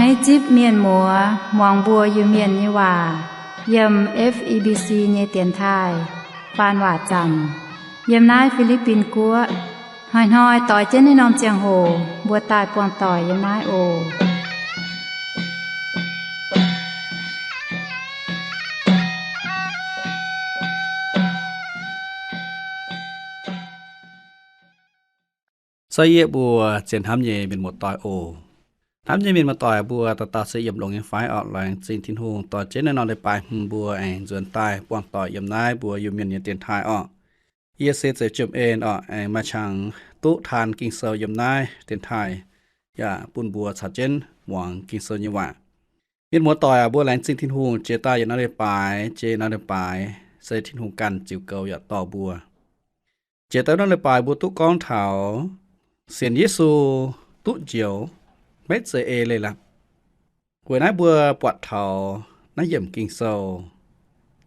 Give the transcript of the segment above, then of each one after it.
Naaiv zipv mienh muoz muangx mbuo Iu-Mienh nyei waac yiem F E B C nyei dienx taaih faan waac zaamc yiem naaiv Fi^li^bin Guoqv. Hnoi-hnoi doix jienv naaiv norm ziangh hoc mbuo daaih buangh doic yiem naaiv oc. Se yie mbuo zien hnamv nyei mienh muoz-doic oc. Hnamv nyei mienh muoz-doic, mbuo dauh dauh se yiem longx nyei fai orqc? Laengz zingh Tin-Hungh dorh jienv naaiv norm leiz-baaix hmz mbuo aengx nzuonx daaih buangh doic yiem naaiv mbuo Iu-Mienh nyei dienx taaih orqc. Yie se Zeuz Jiem En orqc, aengx maaih qangx duqv taan Ging-Sou yiem naaiv dienx taaih, yaac bun mbuo caux jienv muangx Ging-Sou nyei waac. Mienh muoz-doic aac, mbuo laengz zingh Tin-Hungh jiex daaih yietc norm leiz-baaix jiex norm leiz-baaix se Tin-Hungh ganh ziux goux yaac dorh mbuo. Jiex daaih norm leiz-baaix mbuo duqv gorngv taux sienx Yesu duqv njoux maiv zeiz ei leiz-latc. Weic naaiv mbuo buatc taux naaiv yiemc Ging-Sou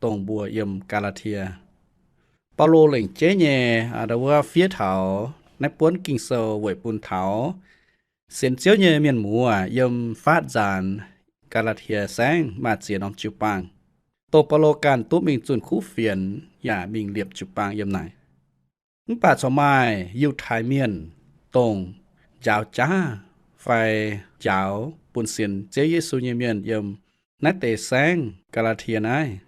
dongh mbuo yiem Gaa^laa^tie, Baulo lengc jeiv nyei wuov fiev taux naaiv buonv Ging-Sou weic bun taux sienx Ziouv nyei mienh muoz yiem faatv nzaanx Gaa^laa^tie Saengv maaih ziex norm jiu-baang, dongh Baulo ganh duqv mingh zunh kuv fienx yaac mingh liepc jiu-baang yiem naaic. Mv baac corc maaih Yiutai Mienh, dongh njaaux jaav fai njaaux bun sienx Ziouv Yesu nyei mienh yiem naaiv deix saengv Gaa^laa^tie naaiv,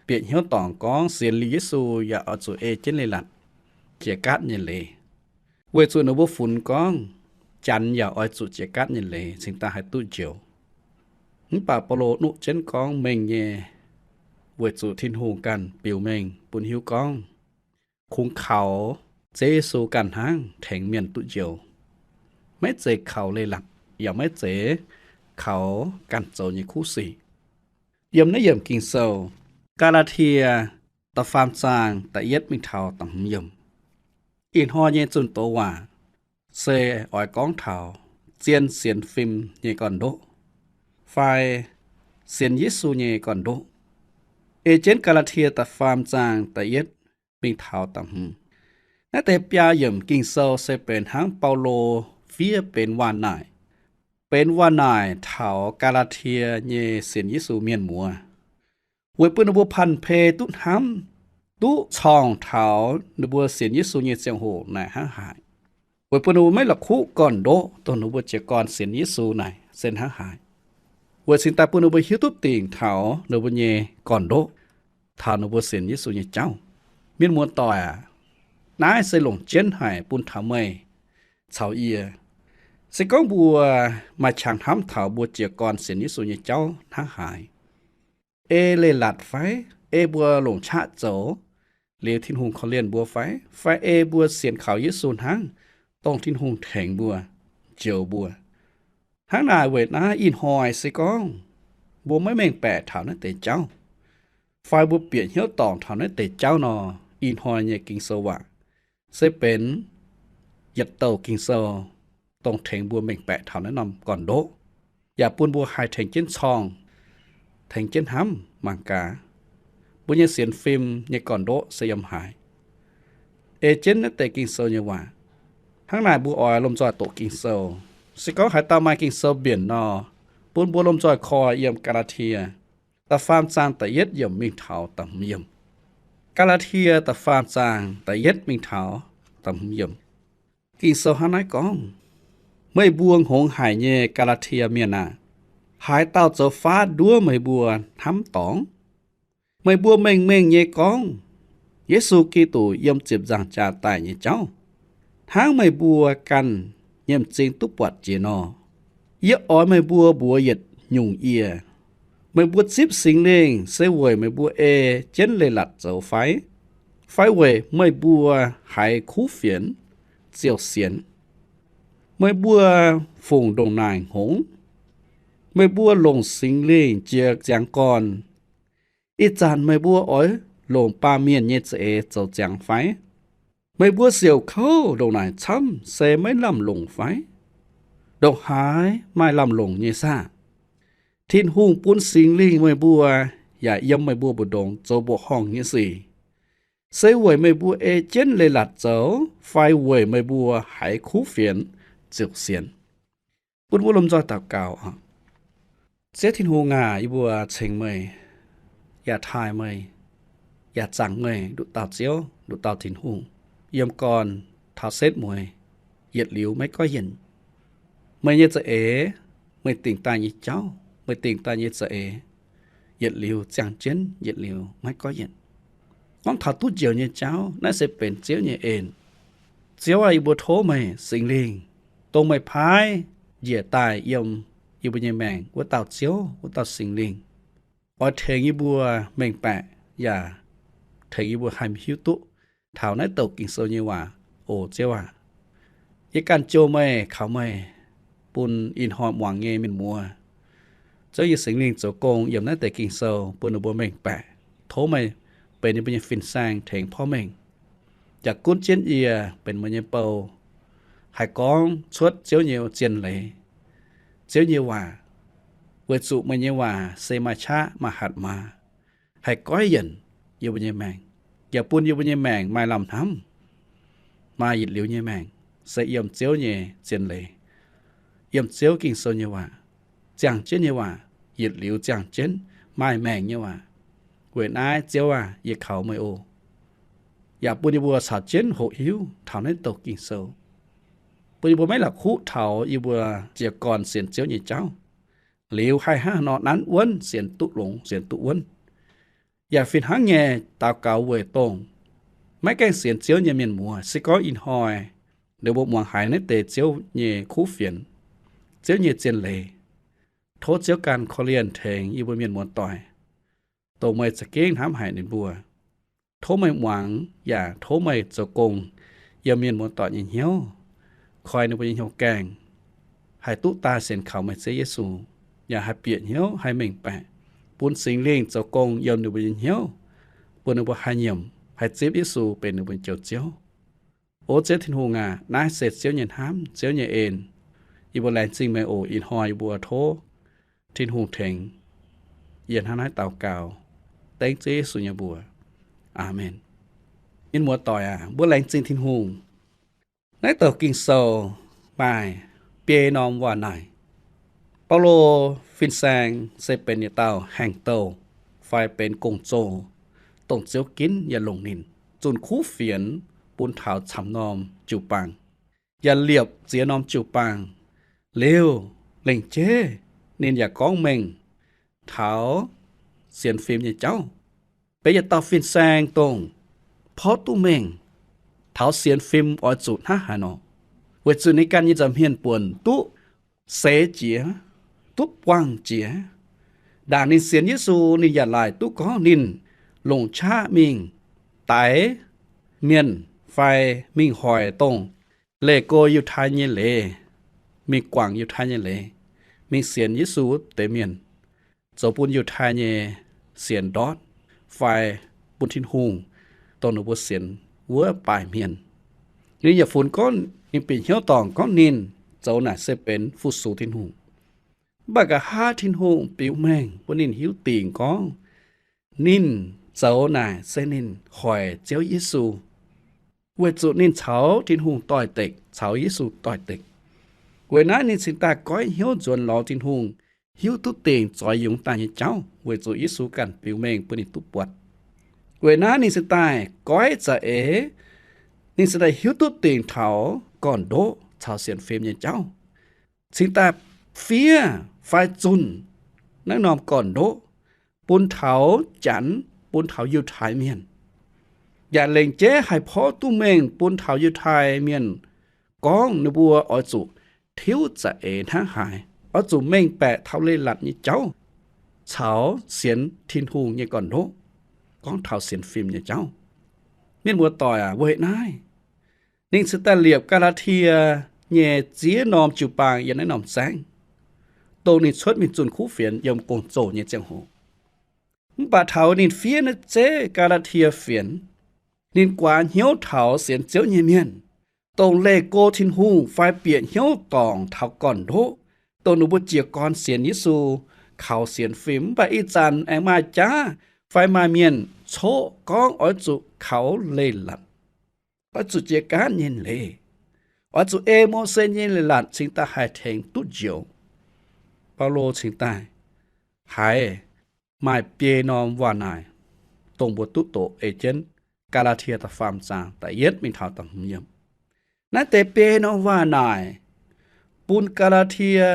bieqc hnyouv dorngc gorngv sienx liuz Yesu yaac oix zuqc ei jienv leiz-latc, jiex gaatv nyei leiz. Weic zuqc ninh mbuo funx gorngv Janx yaac oix zuqc jiex gaatv nyei leiz cingx daaih haih duqv njoux. Mv baac Baulo nuqv jienv gorngv mengh nyei, weic zuqc Tin-Hungh ganh biux mengh bun hiuv gorngv kungx kaux Ziouv Yesu ganh hnangv tengx mienh duqv njoux, maiv zeiz kaux leiz-latc, yaac maiv zeiz kaux ganh zoux nyei kuv sic. Yiem naaiv yiemc Ging-Sou, Gaa^laa^tie da'faam zaang da'yietv mingh taux da'hmz yiemc, ih hnoi nyei zunh doz waac se oix gorngv taux zien sienx fim nyei gorn-ndoqv fai sienx Yesu nyei gorn-ndoqv. Ei jienv Gaa^laa^tie da'faam zaang da'yietv mingh taux da'hmz, naaiv deix biaa yiemc Ging-Sou se benx hnangv Baulo fiev benx waac-naaic, benx waac-naaic taux Gaa^laa^tie nyei sienx Yesu mienh muoz, weic bun ninh mbuo panh pei duqv hnamv, duqv corngh taux ninh mbuo sienx Yesu nyei ziangh hoc naaic hnangv haaix, weic bun ninh mbuo maiv la'kuqv gorn-ndoqv dongh ninh mbuo jiez gorn sienx Yesu naaic se hnangv haaix, weic cingx daaih bun ninh mbuo hiuv duqv dingc taux ninh mbuo nyei gorn-ndoqv, taux ninh mbuo sienx Yesu nyei jauv. Mienh muoz-doic aac, naaiv se longc jienv haic bun taux meih caux yie. Se gorngv mbuo maaih qangx hnamv taux mbuo jiez gorn sienx Yesu nyei jauv hnangv haaix, ei leiz-latc fai, ei mbuo longc qaqv zoux liuz Tin-Hungh korv-lienh mbuo fai, fai ei mbuo sienx kaux Yesu hnangv, dongh Tin-Hungh tengx mbuo, njoux mbuo. Hnangv naaic weic naaiv ih hnoi se gorngv mbuo maiv mengh baeqc taux naaiv deix jauv, fai mbuo bieqc hnyouv dorngc taux naaiv deix jauv nor, ih hnoi nyei Ging-Sou waac se benx yietc douc Ging-Sou, dongh tengx mbuo mengh baeqc taux naaiv norm gorn-ndoqv, yaac bun mbuo haih tengx jienv corngh, tengx jienv hnamv mangc gaax, mbuo nyei sienx fim nyei gorn-ndoqv se yiem haaix. Ei jienv naaiv deix Ging-Sou nyei waac. Hnangv naaic mbuo oix lomh nzoih doqc Ging-Sou. Se gorngv haaix dauh maaih Ging-Sou mbienc nor, bun mbuo lomh nzoih koi yiem Gaa^laa^tie da'faam zaang da'yietv yiemc mingh taux da'hmz yiemc. Gaa^laa^tie da'faam zaang da'yietv mingh taux da'hmz yiemc. Ging-Sou hnangv naaiv gorngv, Meih mbuo hngongx haic nyei Gaa^laa^tie Mienh aah! Haaix dauh zoux faatv nduov meih mbuo hnamv dorngx? Meih mbuo mengh mengh nyei gorngv Yesu Giduc yiem ziepc nzaangc jaax daic nyei jauv, hnangv meih mbuo ganh nyei m'zing duqv buatc jiex nor. Yie oix meih mbuo mbuox yietc nyungc yie. Meih mbuo zipv Singx Lingh se weic meih mbuo ei jienv leiz-latc zoux fai? Fai weic meih mbuo haiz kuv fienx ziouc sienx? Meih mbuo fungc ndongc naaic hngongx? Meih mbuo longc Singx Lingh jiex ziangx gorn. Ih zanc meih mbuo oix longc baamh mienh nyei za'eix zoux ziangx fai? Meih mbuo siouc kouv ndongc naaic camv se maiv lamh longc fai? Ndongc haaix maaih lamh longc nyei saah? Tin-Hungh bun Singx Lingh meih mbuo yaac yiem meih mbuo mbu'ndongx zoux mbuoqc horngh nyei sic, se weic meih mbuo ei jienv leiz-latc zoux fai weic meih mbuo haiz kuv fienx ziouc sienx? Bun mbuo lomh nzoih daux gaux oc. Ziouv Tin-Hungh aac, yie mbuo ceng meih, yaac taaih meih, yaac zaangc meih nduqc dauh Ziouv, nduqc dauh Tin-Hungh, yiem gorn taux setv mueiz, yietc liuz maiv goiv yienc. Meih nyei za'eix, meih dingc daaih nyei jauv, meih dingc daaih nyei za'eix, yietc liuz ziangh jienv, yietc liuz maiv goiv yienc. Gorngv taux duqv njoux nyei jauv, naaiv se benx Ziouv nyei en. Ziouv aah, yie mbuo tov meih Singx Lingh, dongh meih paaiv njiec daaih yiem yie mbuo nyei maengc wuov dauh Ziouv, wuov dauh Singx Lingh, oix tengx yie mbuo mengh baeqc yaac tengx yie mbuo haih hiuv duqv taux naaiv douc Ging-Sou nyei waac. O Ziouv aac, yie ganh jouh meih, kaux meih, bun ih hnoi muangx nyei mienh muoz, Ziouv nyei Singx Lingh zoux gong yiem naaiv deix Ging-Sou bun ninh mbuo mengh baeqc. Tov meih benx ninh mbuo nyei fin-saeng tengx porv mengh, yaac gunv jienv yie benx meih nyei bou, haih gorngv cuotv Ziouv nyei zien leiz, Ziouv nyei waac, weic zuqc meih nyei waac se maaih qaqv maaih hatc maaz, haih goiv yienc yie mbuo nyei maengc, yaac bun yie mbuo nyei maengc maaih lamh hnamv, maaih yietc liuz nyei maengc, se yiem Ziouv nyei zien leiz, yiem Ziouv Ging-Sou nyei waac, ziangh jienv nyei waac, yietc liuz ziangh jienv, maaih maengc nyei waac. Weic naaiv Ziouv aah, yie kaux meih oc. Yaac bun yie mbuo caux jienv hoqc hiuv taux naaiv douc Ging-Sou, bun yie mbuo maiv la'kuqv taux yie mbuo jiez gorn sienx Ziouv nyei jauv, liuz haih hnangv haaix nor nanv wuonv sienx duqv longx, sienx duqv wuonv. Yaac fih hnangv nyei daux gaux weic dongh maiv gaengh sienx Ziouv nyei mienh muoz, se gorngv ih hnoi ninh mbuo muangx haiz naaiv deix Ziouv nyei kuv fienx, Ziouv nyei zien leiz, tov Ziouv ganh korv-lienh tengx yie mbuo mienh muoz-doic, dongh meih za'gengh hnamv haic ninh mbuo. Tov meih muangx yaac tov meih zoux gong yiem mienh muoz-doic nyei hnyouv, koi ninh mbuo nyei hnyouv gaengh haih duqv daaih sienx kaux meih Ziouv Yesu, yaac haih bieqc hnyouv, haih mengh baeqc, bun Singx Lingh zoux gong yiem ninh mbuo nyei hnyouv, bun ninh mbuo haih nyiemc, haih zipv Yesu benx ninh mbuo nyei Njoux Ziouv. O Ziouv Tin-Hungh aac, naaiv se Ziouv nyei hnamv, Ziouv nyei en. Yie mbuo laengz zingh meih oc. Ih hnoi yie mbuo tov Tin-Hungh tengx yie hnangv naaiv daux gaux, dengv Ziouv Yesu nyei mbuox. Aamen. Mienh muoz-doic aac, mbuo laengz zingh Tin-Hungh. Naaiv douc Ging-Sou maaih biei norm waac naaic. Baulo fin-saeng se benx yietc dauh haengh douh fai benx gong-zoh, dongh Ziouv ginv yaac longc ninh zunh kuv fienx bun taux camv norm jiu-baang, yaac liepc ziex norm jiu-baang. Liuz, lengc jeiv ninh yaac gorngv mengh taux sienx fim nyei jauv. Benx yietc dauh fin-saeng dongh porv duqv mengh taux sienx fim oix zuqc hnangv haaix nor, weic zuqc ninh ganh nyei nza'hmien buonc duqv seix jiex, duqv buangh jiex. Ndaangc ninh sienx Yesu, ninh yaac laaic duqv gorngv ninh longc qaqv mingh daix mienh fai mingh hoic dongh leih go Yiutai nyei leiz, mingh guangc Yiutai nyei leiz, mingh sienx Yesu wuov deix mienh, zoux bun Yiutai nyei sienx ndortv fai bun Tin-Hungh dongh ninh mbuo sienx wuov baaic mienh. Ninh yaac funx gorngv ninh bieqc hnyouv dorngc gorngv ninh zoux naaic se benx fu-sux Tin-Hungh. Mv baac nqa'haav Tin-Hungh biux mengh bun ninh hiuv dingc gorngv ninh zoux naaic se ninh hoic Ziouv Yesu, weic zuqc ninh caux Tin-Hungh doix-dekc, caux Yesu doix-dekc. Weic naaiv ninh cingx daaih goiv hnyouv nzuonx lorz Tin-Hungh, hiuv duqv dingc zoix yungz daaih nyei jauv, weic zuqc Yesu ganh biux mengh bun ninh duqv buatc. Weic naaiv ninh cingx daaih goiv za'eix, ninh cingx daaih hiuv duqv dingc taux gorn-ndoqv caux sienx fim nyei jauv, cingx daaih fiev fai zunh naaiv norm gorn-ndoqv bun taux Janx, bun taux Yiutai Mienh. Yaac lengc jeiv haih porv duqv mengh bun taux Yiutai Mienh gorngv ninh mbuo oix zuqc tiuv za'eix hnangv haaix, oix zuqc mengh baeqc taux leiz-latc nyei jauv caux sienx Tin-Hungh nyei gorn-ndoqv, gorngv taux sienx fim nyei jauv. Mienh muoz-doic aac, weic naaiv ninh cingx daaih liepc Gaa^laa^tie nyei ziex norm jiu-baang yiem naaiv norm saengv, dongh ninh cuotv mingh zunh kuv fienx yiem gong-zoh nyei ziangh hoc. Mv baac taux ninh fiev naaiv zeiv Gaa^laa^tie Fienx, ninh guaax hnyouv taux sienx Ziouv nyei mienh, dongh leih go Tin-Hungh fai bieqc hnyouv dorngc taux gorn-ndoqv, dongh ninh mbuo jiez gorn sienx Yesu, kaux sienx fim. Mv baac ih zanc aengx maaih jaav fai maaih mienh coqv gorngv oix zuqc kaux leiz-latc, oix zuqc jiex gaatv nyei leiz, oix zuqc ei Mose nyei leiz-latc cingx daaih haih tengx duqv njoux. Baulo cingx daaih haiz maaih biei norm waac-naaic, dongh mbuo duqv doqc ei jienv Gaa^laa^tie da'faam zaang da'yietv mingh taux da'hmz yiemc. Naaiv deix biei norm waac-naaic bun Gaa^laa^tie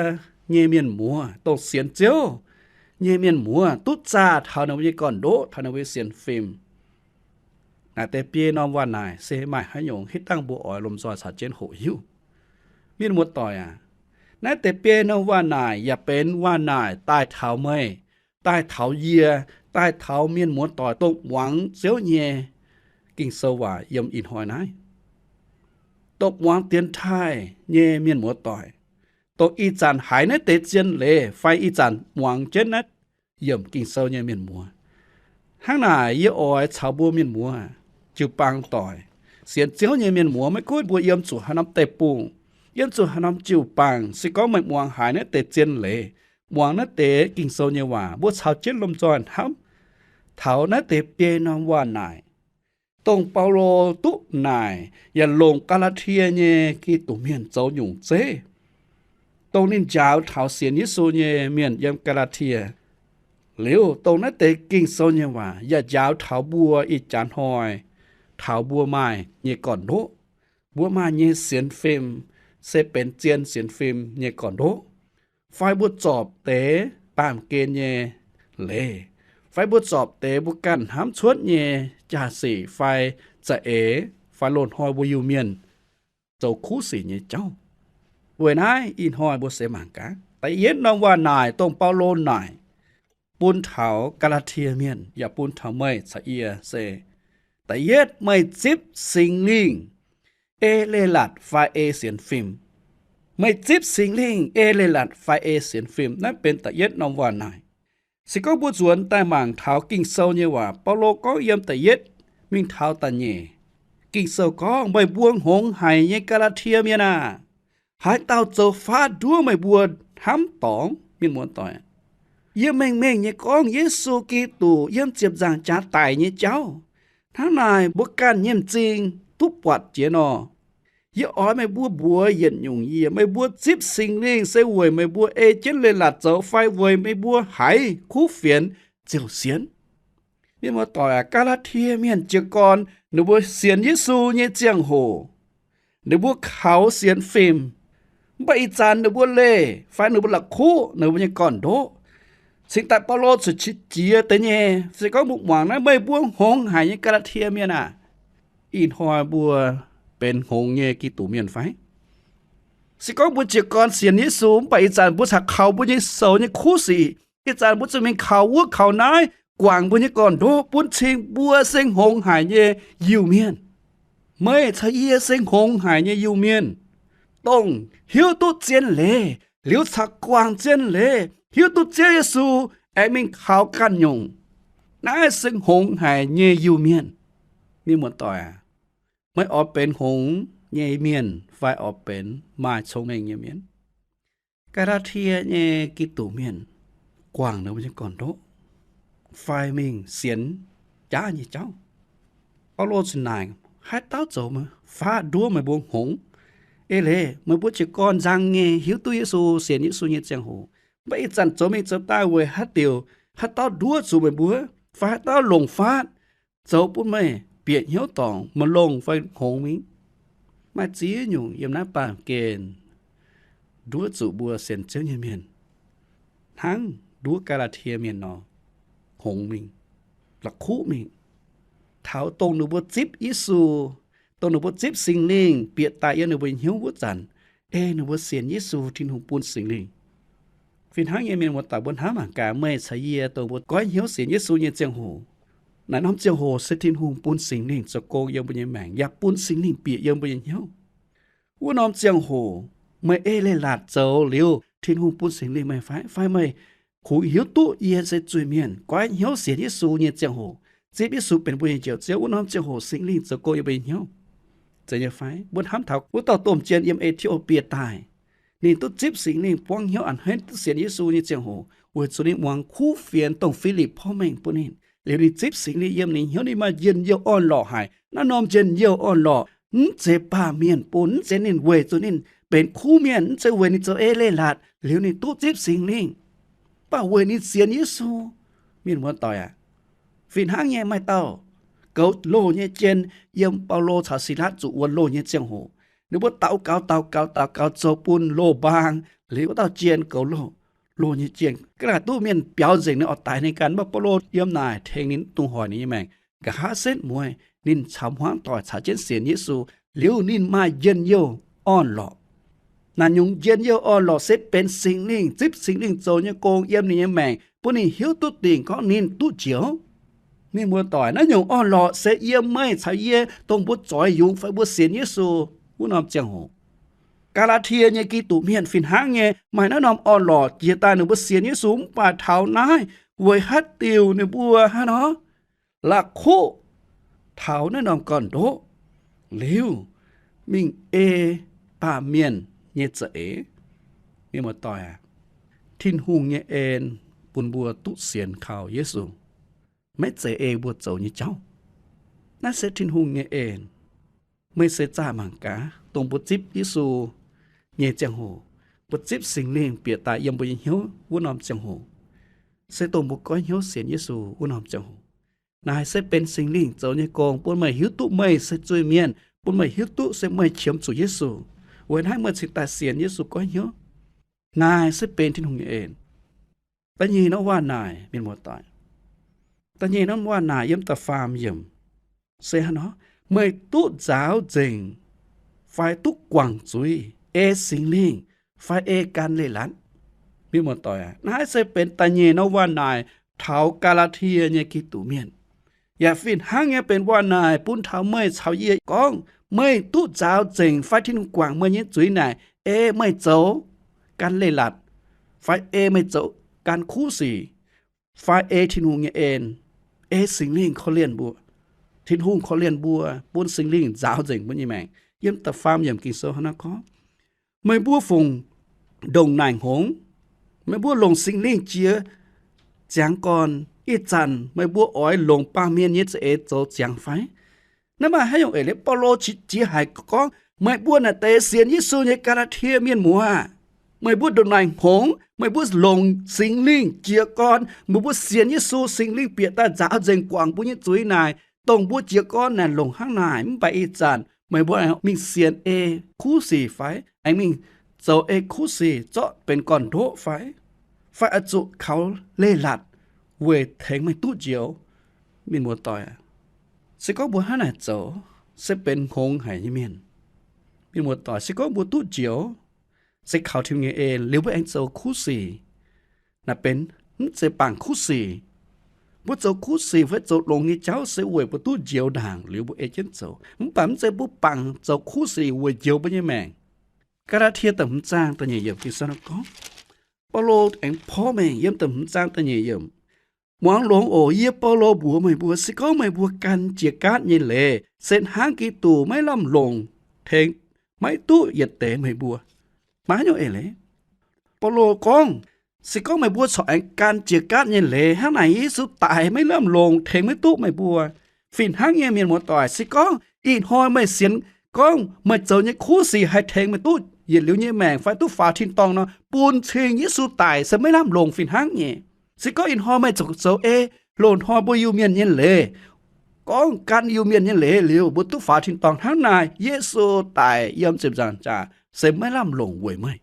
nyei mienh muoz, dongh sienx Ziouv nyei mienh muoz, duqv zaah taux ninh mbuo nyei gorn-ndoqv, taux ninh mbuo nyei sienx fim. Naaiv deix biei norm waac-naaic se maaih haaix nyungc hitv dangh mbuo oix lomh nzoih caux jienv hoqc hiuv? Mienh muoz-doic aac, naaiv deix biei norm waac-naaic yaac benx waac-naaic daaih taux meih, daaih taux yie, daaih taux mienh muoz-doic dongh muangx Ziouv nyei Ging-Sou waac yiem ih hnoi naaiv, dongh muangx dienx taaih nyei mienh muoz-doic, dongh ih zanc haiz naaiv deix zien leiz fai ih zanc muangx jienv naaiv yiemc Ging-Sou nyei mienh muoz. Hnangv naaic, yie oix caux mbuo mienh muoz, jiu-baang doic, sienx Ziouv nyei mienh muoz, maiv gunv mbuo yiem zuqc haaix norm deic-bung, yiem zuqc haaix norm jiu-baang, se gorngv meih muangx haiz naaiv deix zien leiz, muangx naaiv deix Ging-Sou nyei waac, mbuo caux jienv lomh nzoih hnamv taux naaiv deix biei norm waac-naaic, dongh Baulo duqv naaic yaac longc Gaa^laa^tie nyei Giduc Mienh zoux nyungc zeiv, dongh ninh njaaux taux sienx Yesu nyei mienh yiem Gaa^laa^tie. Liuz dongh naaiv deix Ging-Sou nyei waac yaac njaaux taux mbuo ih jaax hnoi, taux mbuo maaih nyei gorn-ndoqv, mbuo maaih nyei sienx fim, se benx zien sienx fim nyei gorn-ndoqv, fai mbuo zorpc deix baamh gen nyei leiz, fai mbuo zorpc deix mbuo ganh hnamv cuotv nyei jaa-sic fai za'eix fai loz-hnoi mbuo Iu-Mienh zoux kuv sic nyei jauv. Weic naaiv ih hnoi mbuo se mangc gaax da'yietv norm waac-naaic dongh Baulo naaic bun taux Gaa^laa^tie Mienh yaac bun taux meih caux yie se, da'yietv, meih zipv Singx Lingh ei leiz-latc fai ei sienx fim? Meih zipv Singx Lingh ei leiz-latc fai ei sienx fim? Naaiv benx da'yietv norm waac-naaic. Se gorngv mbuo nzuonx daaih mangc taux Ging-Sou nyei waac, Baulo gorngv yiem da'yietv mingh taux da'nyeic, Ging-Sou gorngv, Meih mbuo hngongx haic nyei Gaa^laa^tie Mienh aah! Haaix dauh zoux faatv nduov meih mbuo hnamv dorngx? Mienh muoz-doic, yie mengh mengh nyei gorngv Yesu Giduc yiem ziepc nzaangc jaax daic nyei jauv. Hnangv naaic mbuo ganh nyei m'zing duqv buatc jiex nor. Yie oix meih mbuo mbuox yietc nyungc yie, meih mbuo zipv Singx Lingh se weic meih mbuo ei jienv leiz-latc zoux fai weic meih mbuo haiz kuv fienx ziouc sienx? Mienh muoz-doic aac, Gaa^laa^tie Mienh jiez gorn ninh mbuo sienx Yesu nyei ziangh hoc, ninh mbuo kaux sienx fim. Mv baac ih zanc ninh mbuo leih fai ninh mbuo la'kuqv ninh mbuo nyei gorn-ndoqv. Cingx daaih Baulo zuqc qiex jiez deix nyei, se gorngv mbuo muangx naaiv, Meih mbuo hngongx haic nyei Gaa^laa^tie Mienh aah! Ih hnoi mbuo benx hngongx nyei Giduc Mienh fai? Se gorngv mbuo jiez gorn sienx Yesu mv baac ih zanc mbuo caux kaux mbuo nyei soux nyei kuv sic, ih zanc mbuo zuqc mingh kaux wuov kaux naaiv, guangc mbuo nyei gorn-ndoqv, bun cing mbuo se hngongx haic nyei Iu-Mienh. Meih caux yie se hngongx haic nyei Iu-Mienh, dongh hiuv duqv zien leiz liuz caux guangc zien leiz, hiuv duqv Ziouv Yesu, aengx mingh kaux ganh nyungc. Naaiv se hngongx haic nyei Iu-Mienh. Mienh muoz-doic aac, meih oix benx hngongx nyei mienh fai oix benx maaih cong-mengh nyei mienh? Gaa^laa^tie nyei Giduc Mienh guangc ninh mbuo nyei gorn-ndoqv fai mingh sienx jaav nyei jauv. Baulo ziouc naaic, Haaix dauh zoux faatv nduov meih mbuo hngongx? Eix leiz meih mbuo jiez gorn nzang nyei hiuv duqv Yesu, sienx Yesu nyei ziangh hoc, mv baac ih zanc zoux mingh zoux daaih weic haaix diuc? Haaix dauh nduov zuqc meih mbuo? Fai haaix dauh longc faatv zoux bun meih bieqc hnyouv dorngc, maaih longh fai hngongx mingh? Maaih ziex nyungc yiem naaiv baamh gen nduov zuqc mbuo sienx Ziouv nyei mienh, hnangv nduov Gaa^laa^tie Mienh nor, hngongx mingh, la'kuqv mingh. Taux dongh ninh mbuo zipv Yesu, dongh ninh mbuo zipv Singx Lingh bieqc daaih yiem ninh mbuo nyei hnyouv wuov zanc, ei ninh mbuo sienx Yesu, Tin-Hungh bun Singx Lingh. Fih hnangv nyei, mienh muoz-doic, mbuo hnamv mangc gaax, meih caux yie dongh mbuo goiv hnyouv sienx Yesu nyei ziangh hoc, naaiv norm ziangh hoc se Tin-Hungh bun Singx Lingh zoux gong yiem mbuo nyei maengc, yaac bun Singx Lingh bieqc yiem mbuo nyei hnyouv. Wuov norm ziangh hoc meih ei leiz-latc zoux liuz, Tin-Hungh bun Singx Lingh meih fai? Fai meih kungx hiuv duqv yie se zuiz-mienh, goiv hnyouv sienx Yesu nyei ziangh hoc, zipv Yesu benx mbuo nyei Njoux Ziouv, wuov norm ziangh hoc Singx Lingh zoux gong yiem mbuo nyei hnyouv, zeiz nyei fai? Mbuo hnamv taux wuov dauh domh jien yiem E^ti^o^bie daaih, ninh duqv zipv Singx Lingh buangv hnyouv a'hneiv duqv sienx Yesu nyei ziangh hoc, weic zuqc ninh muangx kuv fienx dongh Filipc porv mengh bun ninh. Liuz ninh zipv Singx Lingh yiem ninh hnyouv, ninh maaih njien-youh orn-lorqc haic. Naaiv norm njien-youh orn-lorqc mv zeiz baamh mienh bun, mv zeiz ninh weic zuqc ninh benx kuv mienh, mv zeiz weic ninh zoux ei leiz-latc liuz ninh duqv zipv Singx Lingh. baac weic ninh sienx Yesu. Mienh muoz-doic aac, fih hnangv nyei maaih dauh goux loh nyei jien yiem Baulo caux Silatv zuqc wuonx loh nyei ziangh hoc, ninh mbuo daux gaux, daux gaux, daux gaux zoux bun loh mbaang, liuz wuov dauh jien goux loh, loh nyei jien ga'naaiv duqv mienh biaux nzengc ninh oix daix ninh ganh. Mv baac Baulo yiem naaic tengx ninh, mv dungx hoic ninh nyei maengc. Nqa'haav setv mueiz ninh caux hmuangv doic caux jienv sienx Yesu, liuz ninh maaih njien-youh orn-lorqc. Naaiv nyungc njien-youh orn-lorqc se benx Singx Lingh, zipv Singx Lingh zoux nyei gong yiem ninh nyei maengc, bun ninh hiuv duqv dingc gorngv ninh duqv njoux. Mienh muoz-doic, naaiv nyungc orn-lorqc se yiem meih caux yie, dongh mbuo zoix yungz fai mbuo sienx Yesu wuov norm ziangh hoc. Gaa^laa^tie nyei Giduc mienh fih hnangv nyei maaih naaiv norm orn-lorqc jiex daaih ninh mbuo sienx Yesu. Mv baac taux naaiv weic haaix diuc ninh mbuo hnangv nor la'kuqv taux naaiv norm gorn-ndoqv liuz, mingh ei baamh mienh nyei za'eix. Mienh muoz-doic aac, Tin-Hungh nyei en bun mbuo duqv sienx kaux Yesu, maiv zeiz ei mbuo zoux nyei jauv. Naaiv se Tin-Hungh nyei en. Meih se zaah mangc gaax, dongh mbuo zipv Yesu nyei ziangh hoc, mbuo zipv Singx Lingh bieqc daaih yiem mbuo nyei hnyouv wuov norm ziangh hoc, se dongh mbuo goiv hnyouv sienx Yesu wuov norm ziangh hoc. Naaiv se benx Singx Lingh zoux nyei gong bun meih hiuv duqv meih se zuiz-mienh, bun meih hiuv duqv se meih qiemx zuqc Yesu. Weic naaiv meih cingx daaih sienx Yesu goiv hnyouv. Naaiv se benx Tin-Hungh nyei en. Da'nyeic norm waac naaic, mienh muoz-doic, da'nyeic norm waac naaic yiem da'faam yiemc se hnangv nor, meih duqv nzaaux nzengc fai duqv guangc zuiz ei Singx Lingh fai ei gan leiz-latc. Mienh muoz-doic aac, naaiv se benx da'nyeic norm waac naaic taux Gaa^laa^tie nyei Giduc mienh. Yaac fih hnangv nyei benx waac naaic bun taux meih caux yie gorngv, meih duqv nzaaux nzengc fai Tin-Hungh guangc meih nyei zuiz naaic, ei meih zoux gan leiz-latc, fai ei meih zoux gan kuv sic, fai ei Tin-Hungh nyei en, ei Singx Lingh korv-lienh mbuo. Tin-Hungh korv-lienh mbuo, bun Singx Lingh nzaaux nzengc mbuo nyei maengc. Yiem da'faam yiemc Ging-Sou hnangv naaiv gorngv, meih mbuo fungc ndongc naaic hngongx, meih mbuo longc Singx Lingh jiex ziangx gorn, ih zanc meih mbuo oix longc baamh mienh nyei za'eix zoux ziangx fai? Naaiv maaih haaix nyungc eix leiz? Baulo qiex jiez haic gorngv, meih mbuo naaic deix sienx Yesu nyei Gaa^laa^tie mienh muoz, meih mbuo ndongc naaic hngongx, meih mbuo longc Singx Lingh jiez gorn, meih mbuo sienx Yesu, Singx Lingh bieqc daaih nzaaux nzengc guangc mbuo nyei zuiz naaic, dongh mbuo jiez gorn naaic longc hnangv naaic. Mv baac ih zanc meih mbuo mingh sienx ei kuv sic fai? Aengx mingh zoux ei kuv sic zorqv benx gorn-ndoqv fai? Fai oix zuqc kaux leiz-latc weic tengx meih duqv njoux? Mienh muoz-doic, se gorngv mbuo hnangv naaic zoux, se benx hngongx haic nyei mienh. Mienh muoz-doic, se gorngv mbuo duqv njoux, se kaux Tin-Hungh nyei en liuz mbuo aengx zoux kuv sic, naaic benx mv zeiz bangc kuv sic. Mbuo zoux kuv sic fai zoux longx nyei jauv se weic mbuo duqv njoux ndaangc liuz mbuo ei jienv zoux. Mv baac mv zeiz mbuo bangc zoux kuv sic weic njoux mbuo nyei maengc. Gaa^laa^tie da'hmz zaang da'nyeic yiemc Ging-Sou gorngv, Baulo aengx porv mengh yiem da'hmz zaang da'nyeic yiemc, Muangx longx oc. Yie, Baulo, mbuox meih mbuo, se gorngv meih mbuo gan jiex gaatv nyei leiz, se hnangv Giduc maiv lamh longc tengx maiv duqv yietc deix meih mbuo. Maaih haaix nyungc eix leiz? Baulo gorngv, se gorngv meih mbuo corc aengx gan jiex gaatv nyei leiz, hnangv naaic Yesu daic maiv lamh longc tengx maiv duqv meih mbuo. Fih hnangv nyei, mienh muoz-doic, se gorngv ih hnoi meih sienx gorngv meih zoux nyei kuv sic haih tengx meih duqv yietc liuz nyei maengc fai duqv faaux tin-dorngh nor, bun cing Yesu daic se maiv lamh longc fih hnangv nyei. Se gorngv ih hnoi meih zoux, zoux ei loz-hnoi mbuo Iu-Mienh nyei leiz, gorngv gan Iu-Mienh nyei leiz liuz mbuo duqv faaux tin-dorngh hnangv naaic, Yesu daic yiem ziepc nzaangc jaax se maiv lamh longc weic meih.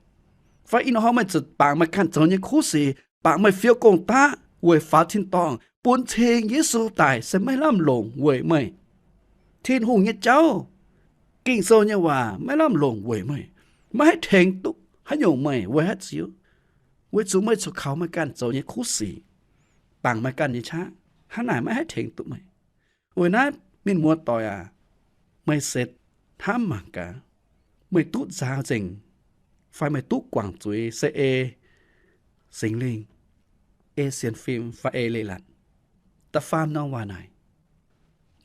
Fai ih hnoi meih zuqc bangc meih ganh zoux nyei kuv sic, bangc meih fiou gong-daqv weic faaux tin-dorngh, bun cing Yesu daic se maiv lamh longc weic meih. Tin-Hungh nyei jauv, Ging-Sou nyei waac maiv lamh longc weic meih, maiv haih tengx duqv haaix nyungc meih. Weic haaix diuc? Weic zuqc meih corc kaux meih ganh zoux nyei kuv sic, bangc meih ganh nyei qaqv, hnangv naaic maiv haih tengx duqv meih. Weic naaiv, mienh muoz-doic aac, meih se hnamv mangc gaax, meih duqv nzaaux nzengc fai meih duqv guangc zuiz se ei Singx Lingh, ei sienx fim fai ei leiz-latc? Da'faam norm waac naaic,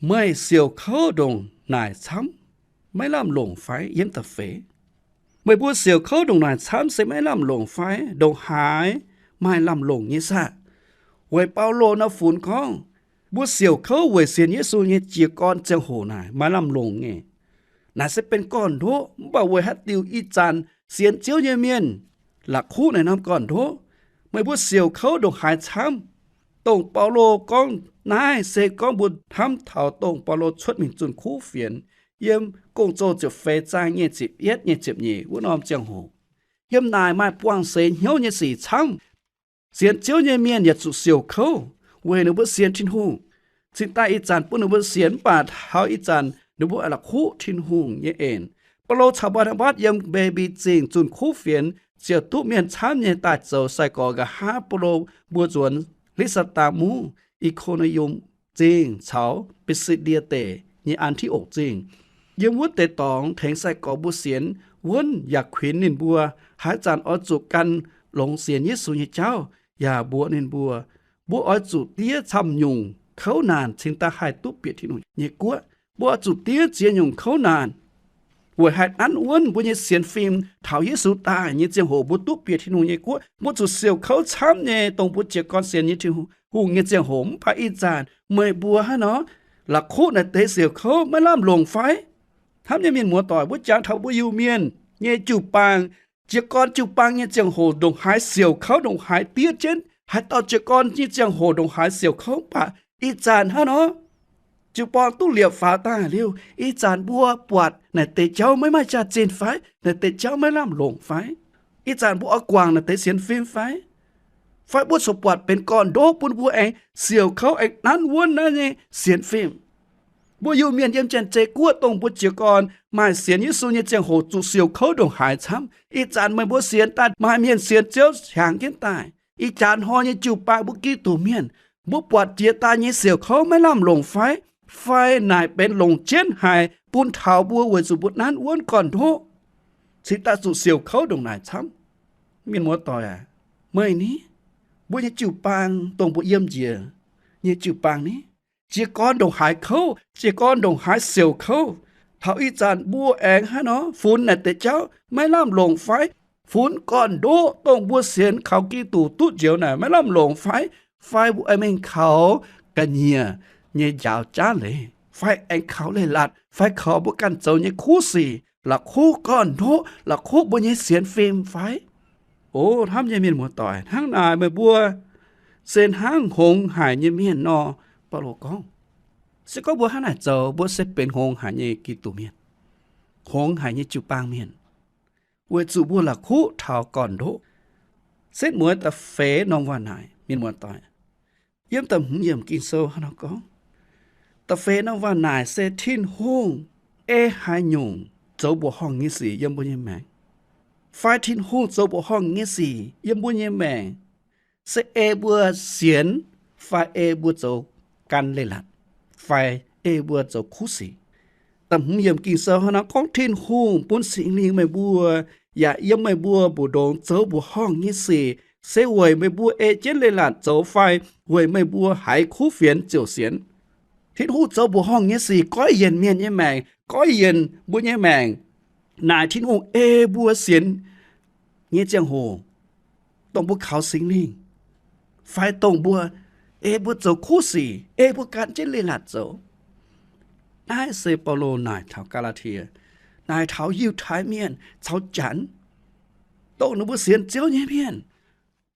meih siouc kouv ndongc naaic camv maiv lamh longc fai? Yiem da'feix, meih mbuo siouc kouv ndongc naaic camv se maiv lamh longc fai? Ndongc haaix maaih lamh longc nyei saah? Weic Baulo nor funx gorngv, mbuo siouc kouv weic sienx Yesu nyei jiez gorn ziangh hoc naaic maaih lamh longc nyei. Naaic se benx gorn-ndoqv, mv baac weic haaix diuc ih zanc sienx Ziouv nyei mienh la'kuqv naaic norm gorn-ndoqv? Meih mbuo siouc kouv ndongc haaix camv? Dongh Baulo gorngv naaiv se gorngv mbuo hnamv taux dongh Baulo cuotv mingh zunh kuv fienx, yiem Gong-Zoh ziepc feix zaang nyei ziepc yietv nyei ziepc nyeic wuov norm ziangh hoc. Yiem naaic maaih buangh seix hnyouv nyei sic camv. Sienx Ziouv nyei mienh yaac zuqc siouc kouv weic ninh mbuo sienx Tin-Hungh. Cingx daaih ih zanc bun ninh mbuo sienx, mv baac taux ih zanc ninh mbuo la'kuqv Tin-Hungh nyei en. Baulo caux Mbaa^naa^mbatc yiem Mbe^mbi Zingh zunh kuv fienx ziouc duqv mienh camv nyei daaih zoux sai-gorx. Nqa'haav Baulo mbuo nzuonx Li^saa^ndaa Mungv, I^ko^ni^yum Zingh caux Bi^si^ndie Deic nyei An^ti^okc Zingh. Yiem wuov deix dorngx tengx sai-gorx mbuo sienx wuonv yaac kuinx ninh mbuo haaix zanc oix zuqc gan longx sienx Yesu nyei jauv, yaac mbuox ninh mbuo, mbuo oix zuqc diev camv-nyungc kouv naanc cingx daaih haih duqv bieqc Tin-Hungh nyei guoqv. Mbuo oix zuqc diev ziex nyungc kouv naanc weic haih nanv wuonv mbuo nyei sienx fim taux Yesu daaih nyei ziangh hoc mbuo duqv bieqc Tin-Hungh nyei guoqv. Mbuo zuqc siouc kouv camv nyei, dongh mbuo jiez gorn sienx nyei Tin-Hungh nyei ziangh hoc. Mv baac ih zanc meih mbuo hnangv nor la'kuqv naaic deix siouc kouv maiv lamh longc fai? Hnamv nyei mienh muoz-doic, mbuo jangx taux mbuo Iu-Mienh nyei jiu-baang, jiez gorn jiu-baang nyei ziangh hoc ndongc haaix siouc kouv, ndongc haaix diev jienv. Haaix dauh jiez gorn nyei ziangh hoc ndongc haaix siouc kouv, mv baac ih zanc hnangv nor jiu-baang duqv liepc faaux daaih liuz, ih zanc mbuo buatc naaic deix jauv maiv maaih jaax-zinh fai? Naaic deix jauv maiv lamh longc fai? Ih zanc mbuo oix guangc naaic deix sienx fim fai? Fai mbuo corc buatc benx gorn-ndoqv bun mbuo aengx siouc kouv, aengx nanv wuonv naaiv nyei sienx fim? Mbuo Iu-Mienh yiem Janx-Zei Guoqv, dongh mbuo jiez gorn maaih sienx Yesu nyei ziangh hoc zuqc siouc kouv ndongc haaix camv. Ih zanc meih mbuo sienx daaih, maaih mienh sienx Ziouv hiaangx jienv daaih. Ih jaax hnoi nyei jiu-baang mbuo Giduc Mienh, mbuo buatc jiex daaih nyei siouc kouv maiv lamh longc fai? Fai naaic benx longc jienv haic bun taux mbuo weic zuqc mbuo nanv wuonv gorn-ndoqv, cingx daaih zuqc siouc kouv ndongc naaic camv? Mienh muoz-doic aac, meih ni, mbuo nyei jiu-baang, dongh mbuo yiem njiec nyei jiu-baang ni, jiez gorn ndongc haaix kouv, jiez gorn ndongc haaix siouc kouv, taux ih zanc mbuo aengx hnangv nor funx naaic deix jauv maiv lamh longc fai? Funx gorn-ndoqv dongh mbuo sienx kaux Giduc duqv njoux naaic maiv lamh longc fai? Fai mbuo aengx mingh kaux ga'nyiec nyei njaaux jaav leiz, fai aengx kaux leiz-latc, fai kaux mbuo ganh zoux nyei kuv sic, la'kuqv gorn-ndoqv, la'kuqv mbuo nyei sienx fim fai? O hnamv nyei mienh muoz-doic, hnangv naaic meih mbuo se hnangv hngongx haic nyei mienh nor. Baulo gorngv, se gorngv mbuo hnangv naaic zoux, mbuo se benx hngongx haic nyei Giduc Mienh, hngongx haic nyei jiu-baang mienh, weic zuqc mbuo la'kuqv taux gorn-ndoqv. Setv mueiz da'feix norm waac naaic, mienh muoz-doic, yiem da'hmz yiemc Ging-Sou hnangv nor gorngv, da'feix norm waac naaic se Tin-Hungh ei haaix nyungc zoux mbuoqc horngh nyei sic yiem mbuo nyei maengc, fai Tin-Hungh zoux mbuoqc horngh nyei sic yiem mbuo nyei maengc, se ei mbuo sienx, fai ei mbuo zoux gan leiz-latc, fai ei mbuo zoux kuv sic. Da'hmz yiemc Ging-Sou hnangv nor gorngv, Tin-Hungh bun Singx Lingh meih mbuo, yaac yiem meih mbuo mbu'ndongx zoux mbuoqc horngh nyei sic, se weic meih mbuo ei jienv leiz-latc zoux fai weic meih mbuo haiz kuv fienx ziouc sienx. Tin-Hungh zoux mbuoqc horngh nyei sic goiv yienc mienh nyei maengc, goiv yienc mbuo nyei maengc. Naaic Tin-Hungh ei mbuo sienx nyei ziangh hoc, dongh mbuo kaux Singx Lingh, fai dongh mbuo, ei mbuo zoux kuv sic, ei mbuo gan jienv leiz-latc zoux. Naaiv se Baulo naaic taux Gaa^laa^tie, naaic taux Yiutai Mienh caux Janx, dongh ninh mbuo sienx Ziouv nyei mienh,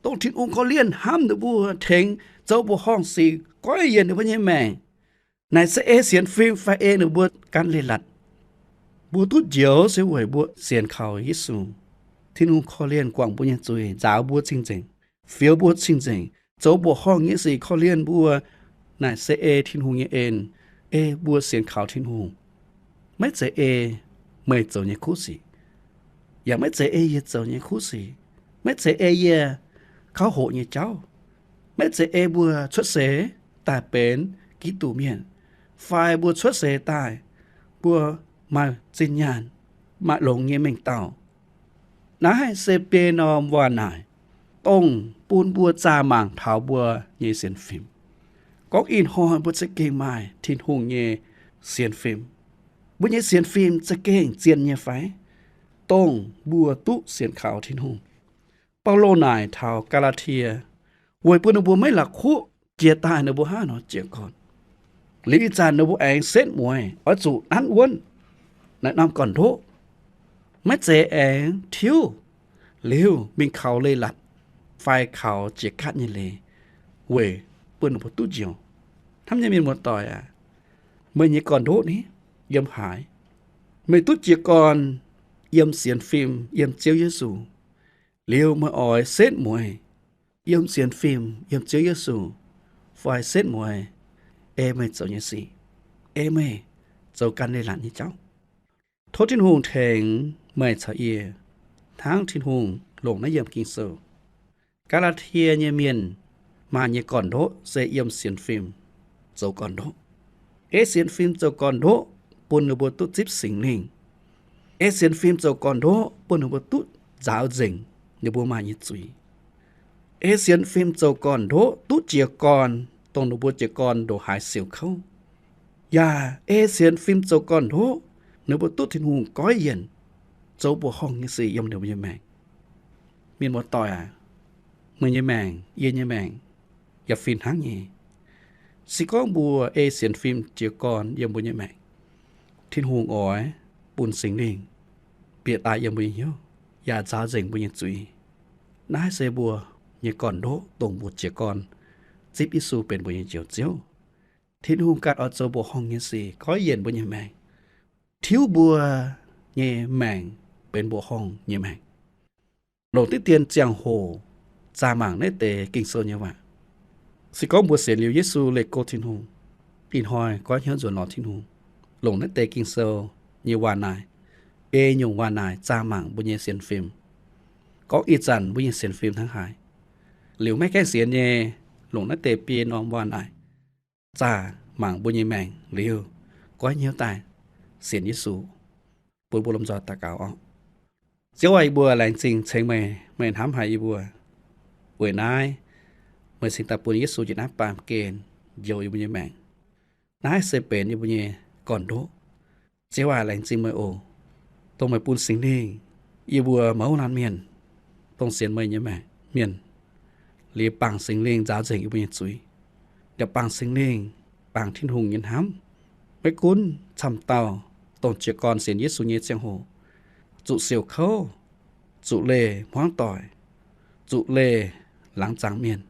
dongh Tin-Hungh korv-lienh hnamv ninh mbuo, tengx zoux mbuoqc horngh sic goiv yienc ninh mbuo nyei maengc. Naaic se ei sienx fim fai ei ninh mbuo gan leiz-latc? Mbuo duqv njoux se weic mbuo sienx kaux Yesu. Tin-Hungh korv-lienh guangc mbuo nyei zuiz, nzaaux mbuo cing-nzengc, fioux mbuo cing-nzengc, zoux mbuoqc horngh nyei sic korv-lienh mbuo. Naaic se ei Tin-Hungh nyei en, ei mbuo sienx kaux Tin-Hungh. Maiv zeiz ei meih zoux nyei kuv sic, yaac maiv zeiz ei yie zoux nyei kuv sic. Maiv zeiz ei yie kauv hoqc nyei jauv. Maiv zeiz ei mbuo cuotv seix daaih benx Giduc Mienh, fai mbuo cuotv seix daaih mbuo maaih zinh nyaanh, maaih longx nyei mengh dauh. Naaiv se biei norm waac naaic, dongh bun mbuo zaah mangc taux mbuo nyei sienx fim. Gorngv ih hnoi mbuo za'gengh maaih Tin-Hungh nyei sienx fim, mbuo nyei sienx fim za'gengh zien nyei fai? Dongh mbuo duqv sienx kaux Tin-Hungh. Baulo naaic taux Gaa^laa^tie, weic bun ninh mbuo maiv la'kuqv jiex daaih ninh mbuo hnangv nor jiez gorn. Liuz ih zanc ninh mbuo aengx setv mueiz oix zuqc nanv wuonv naaiv norm gorn-ndoqv, maiv zeiz aengx tiuv liuz mingh kaux leiz-latc. fai kaux jiex gaatv nyei leiz weic bun ninh mbuo duqv njoux. Hnamv nyei mienh muoz-doic aac, meih nyei gorn-ndoqv ni yiem haaix? Meih duqv jiez gorn yiem sienx fim yiem Ziouv Yesu, liuz meih oix setv mueiz yiem sienx fim yiem Ziouv Yesu, fai setv mueiz ei meih zoux nyei sic, ei meih zoux gan leiz-latc nyei jauv. Tov Tin-Hungh tengx meih caux yie hnangv Tin-Hungh longc naaiv yiem Ging-Sou. Gaa^laa^tie nyei mienh maaih nyei gorn-ndoqv se yiem sienx fim zoux gorn-ndoqv. Ei sienx fim zoux gorn-ndoqv bun ninh mbuo duqv zipv Singx Lingh. Ei sienx fim zoux gorn-ndoqv bun ninh mbuo duqv nzaaux nzengc ninh mbuo maaih nyei zuiz. Ei sienx fim zoux gorn-ndoqv duqv jiez gorn, dongh ninh mbuo jiez gorn ndongc haaix siouc kouv. Yaac ei sienx fim zoux gorn-ndoqv, ninh mbuo duqv Tin-Hungh goiv yienc zoux mbuoqc horngh nyei sic yiem ninh mbuo nyei maengc. Mienh muoz-doic aac, meih nyei maengc, yie nyei maengc yaac fih hnangv nyei. Se gorngv mbuo ei sienx fim jiez gorn yiem mbuo nyei maengc, Tin-Hungh oix bun Singx Lingh bieqc daaih yiem mbuo nyei hnyouv yaac nzaaux nzengc mbuo nyei zuiz. Naaiv se mbuo nyei gorn-ndoqv dongh mbuo jiez gorn zipv Yesu benx mbuo nyei Njoux Ziouv. Tin-Hungh ganh oix zoux mbuoqc horngh nyei sic goiv yienc mbuo nyei maengc, tiuv mbuo nyei maengc benx mbuoqc horngh nyei maengc. Longc diqv dien ziangh hoc zaah mangc naaiv deix Ging-Sou nyei waac. Se gorngv mbuo sienx liuz Yesu leih go Tin-Hungh, ih hnoi goiv hnyouv nzuonx lorz Tin-Hungh, longc naaiv deix Ging-Sou nyei waac naaic, ei nyungc waac naaic zaah mangc mbuo nyei sienx fim. Gorngv ih zanc mbuo nyei sienx fim hnangv haaix, liuz maiv gaengh sienx nyei, longc naaiv deix biei norm waac naaic zaah mangc mbuo nyei maengc liuz, goiv hnyouv daaih sienx Yesu. Bun mbuo lomh nzoih daux gaux orqc. Ziouv aac, yie mbuo laengz zingh ceng meih, meih hnamv haic yie mbuo. Weic naaiv, meih cingx daaih bun Yesu njiec naaiv baamh gen njoux yie mbuo nyei maengc. Naaiv se benx yie mbuo nyei gorn-ndoqv. Ziouv aac, laengz zingh meih oc. Dongh meih bun Singx Lingh yie mbuo mouz laanh mienh, dongh sienx meih nyei maengc mienh, liuz bangc Singx Lingh nzaaux nzengc yie mbuo nyei zuiz. Yaac bangc Singx Lingh, bangc Tin-Hungh nyei hnamv, maiv gunv camv dauh dongh jiez gorn sienx Yesu nyei ziangh hoc, zuqc siouc kouv, zuqc leih hmuangv doic, zuqc leih laangz zaangc mienh,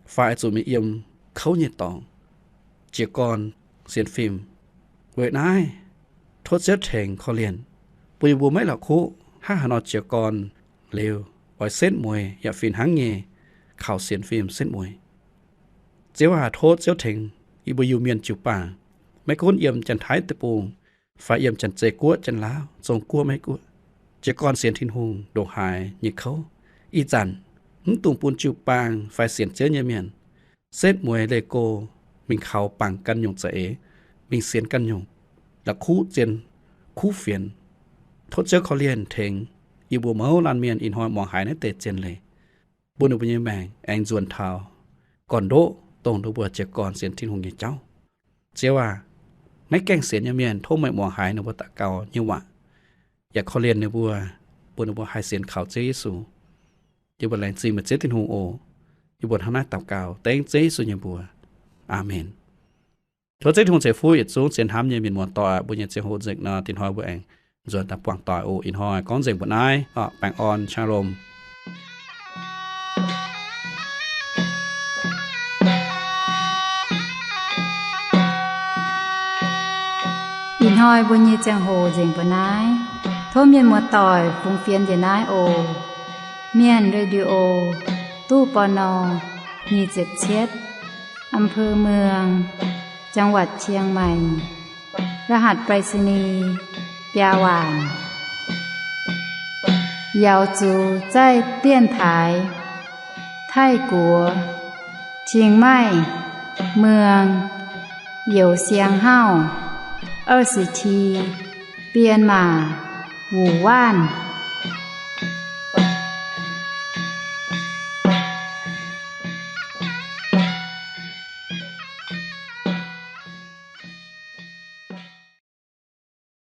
fai zuqc mingh yiem kouv nyei dorngx, jiez gorn sienx fim. Weic naaiv, tov Ziouv tengx korv-lienh, bun yie mbuo maiv la'kuqv hnangv haaix nor jiez gorn liuz, oix setv mueiz yaac fih hnangv nyei kaux sienx fim setv mueiz. Ziouv aac, tov Ziouv tengx yie mbuo Iu-Mienh jiu-baang, maiv gunv yiem Janx-Taiv Deic-Bung fai yiem Janx-Zei Guoqv, Janx-Laauv, Zong-Guoqv, Meiv-Guoqv, jiez gorn sienx Tin-Hungh ndongc haaix nyei kouv, ih zanc mv dungx bun jiu-baang fai sienx Ziouv nyei mienh setv mueiz leih go mingh kaux bangc ganh nyungc za'eix, mingh sienx ganh nyungc, la'kuqv zien kuv fienx. Tov Ziouv korv-lienh tengx yie mbuo mouz laanh mienh ih hnoi muangx haiz naaiv deix zien leiz, bun ninh mbuo nyei maengc aengx nzuonx taux gorn-ndoqv dongh ninh mbuo jiez gorn sienx Tin-Hungh nyei jauv. Ziouv aac, maiv gaengh sienx nyei mienh tov meih muangx haiz ninh mbuo daux gaux nyei waac, yaac korv-lienh ninh mbuo, bun ninh mbuo haih sienx kaux Ziouv Yesu. Yie mbuo laengz zingh meih Ziouv Tin-Hungh oc. Yie mbuo hnangv naaiv daux gaux dengv Ziouv Yesu nyei mbuox. Aamen. Tov Ziouv Tin-Hungh ceix fuqv yietc zungv sienx hnamv nyei mienh muoz-doic, mbuo nyei ziangh hoc nzengc nor, dinh hnoi mbuo aengx nzuonx daaih buangh doic oc. Ih hnoi gorngv nzengc mbuo naaiv oc. Baengh orn, shalom. Ih hnoi mbuo nyei ziangh hoc nzengc mbuo naaiv. Tov mienh muoz-doic fungx fienx njiec naaiv oc. Mienh Radio, ตู้ ปณ. nyic ziepc cietv, อำเภอเมือง จังหวัดเชียงใหม่ รหัสไปรษณีย์ biaa waanc. 瑶族在电台 Taiv-Guoqv, Chiang Mai, เมือง Youh Siang Hauv, 二十七, Bienh Maac, Wuonh Waanc.